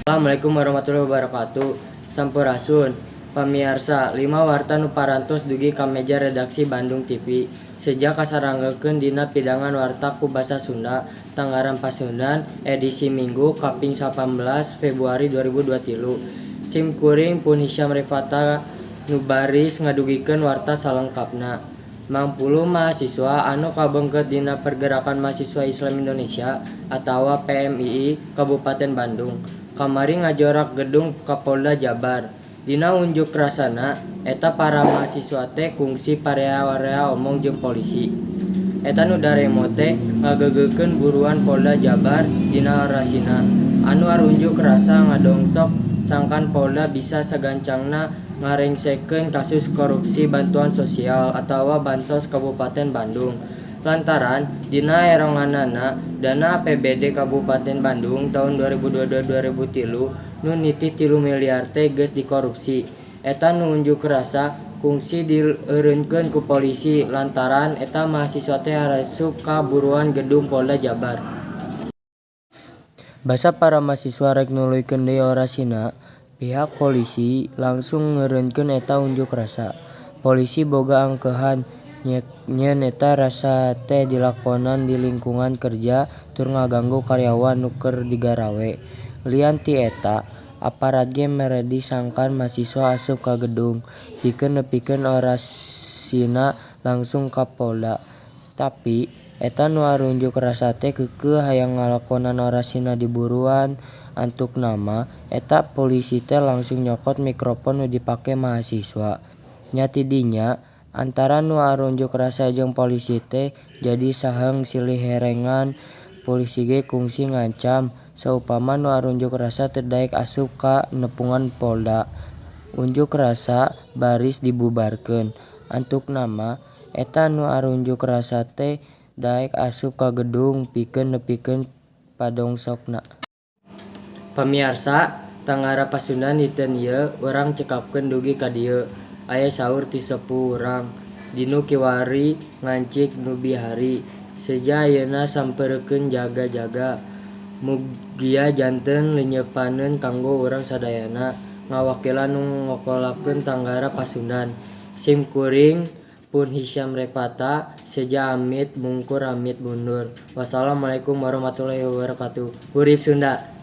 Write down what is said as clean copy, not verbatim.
Assalamualaikum warahmatullahi wabarakatuh. Sampurasun. Pamiarsa, lima warta nu parantos dugi ka meja redaksi Bandung TV. Seja kasaranggakeun dina pidangan warta ku basa Sunda Tanggaran Pasundan edisi Minggu kaping 18 Februari 2023. Sim kuring pun Hisyam Rifata nu baris ngadugikeun warta salengkapna. Mangpuluh mahasiswa anu kabeungkeut dina Pergerakan Mahasiswa Islam Indonesia atawa PMII Kabupaten Bandung kamari ngajorak gedung Kapolda Jabar. Dina unjuk rasana eta para mahasiswa teh kungsi parea-area omong jeung polisi. Eta nu daremo teh ngageugeun buruan Polda Jabar dina orasina. Anu arunjuk rasa ngadongsok sangkan Polda bisa sagancangna ngarengsekeun kasus korupsi bantuan sosial atawa bansos Kabupaten Bandung. Lantaran dina eronganana dana APBD Kabupaten Bandung taun 2022-2003 nu nitih 3 miliar teh geus dikorupsi. Eta nu unjuk rasa kungsi dieureunkeun ku polisi lantaran eta mahasiswa teh harasup ka buruan gedung Polda Jabar. Basa para mahasiswa rek nuluykeun deui orasina, pihak polisi langsung ngeureunkeun eta unjuk rasa. Polisi boga angkeuhan nyieun eta rasa teh dilakonan di lingkungan kerja tur ngaganggu karyawan nu keur digarawe. Lian ti eta, aparat ge meredih sangkan mahasiswa asup ka gedung pikeun nepikeun orasina langsung ka Polda. Tapi, eta nu arunjuk rasa teh keukeuh hayang ngalakonan orasina di buruan. Antukna mah eta polisi teh langsung nyokot mikropon nu dipake mahasiswa. Nya ti dinya, antara nu arunjuk rasa jeung polisi teh jadi saheung silih herengan. Polisi ge kungsi ngancam saupama nu arunjuk rasa teu daek asup ka nepungan Polda. Unjuk rasa baris dibubarkeun. Antukna mah eta nu arunjuk rasa teh daek asup ka gedung pikeun nepikeun padongsokna. Pamiarsa, Tanggara Pasundan dinten ieu urang cekapkeun dugi ka dieu. Aya saur ti sepuh urang, "Dinu kiwari ngancik nu bihari." Seja ayeuna sampeurekeun jaga-jaga. Mugia janten leunyepaneun kanggo urang sadayana ngawakilan nu ngokolakeun Tanggara Pasundan. Sim kuring pun Hisyam Revata seja amit mungkur amit mundur. Wassalamualaikum warahmatullahi wabarakatuh. Hurip Sunda.